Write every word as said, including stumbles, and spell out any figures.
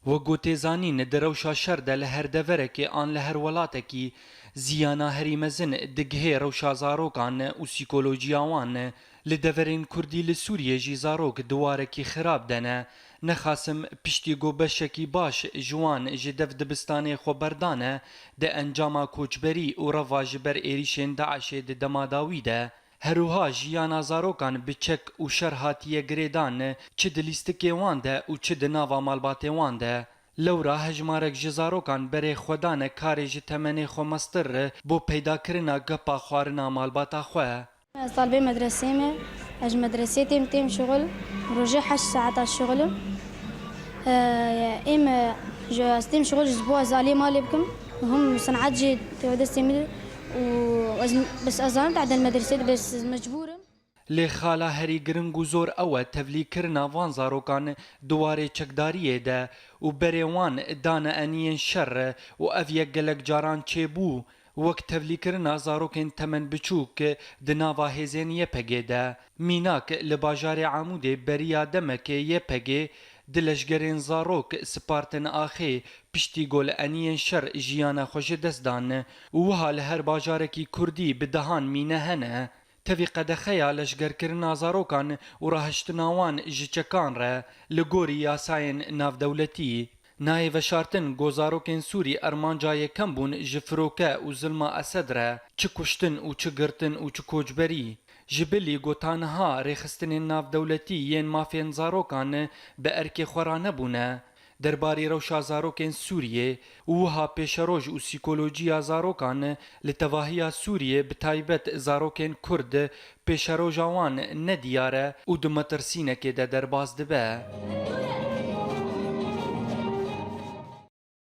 Wek ku tê zanîn, di rewşa şer de li her deverekê an li her welatekî ziyana herî mezin digihê rewşa zarokan û sîkolojiya wan. Li deverên Kurdî li Sûriyê jî zarok di warekî xirab de ne. Nexasim piştî ku beşekî baş ji wan ji dev dibistanê xwe berdane, di encama koçberî û reva ji ber êrîşên DAIŞê di dema dawî de, her wiha jiyana zarokan bi çek û şer hatiye girêdan, çi di lîstikê wan de û çi di nava malbatê wan de. Lewra hejmarek ji zarokan berê xwe dane karê ji temenê xwe mestir bo peydakirina gepa xwarina malbata xwe. Ez talibê medresê me. Ez ji medresê têm, têm şixul. Rojê heşt saeta şixulim. Êm, ji ez têm şixul ji bo ez aliyê malê bikim. Him senat jî tê destê min û ez, bes ez zanim te edel medresê de, bes ez mecbûr im. Lê xala herî giring û zor ew e tevlîkirina van zarokan di warê çekdariyê de û berê wan dane eniyên şer û ev yek gelek caran çêbû, wek tevlîkirina zarokên temen biçûk di nava hêzên Y P G de. Mînak, li bajarê Amûdê beriya demekê Y P G di leşgerên zarok spartin axê, piştî ku li eniyên şer jiyana xwe ji dest dan û wiha li her bajarekî Kurdî bi dehan mîne hene. Tevî qedexeya leşgerkirina zarokan û rahiştina wan ji çekan re li gorî yasayên navdewletî nayê veşartin ku zarokên Sûrî armanca yekem bûn ji firoke û zilma Esed re, çi kuştin û çi girtin û çi koçberî. Ji bilî ku ta niha rêxistinên navdewletî yên mafên zarokan bi erkê xwe ranebûne. Derbarî rewşa zarokên Sûriyê û wiha pêşeroj û sîkolojiya zarokan li tevahiya Sûriyê, bi taybet zarokên Kurd, pêşeroja wan nediyar e û di metirsînekê de derbas dibe.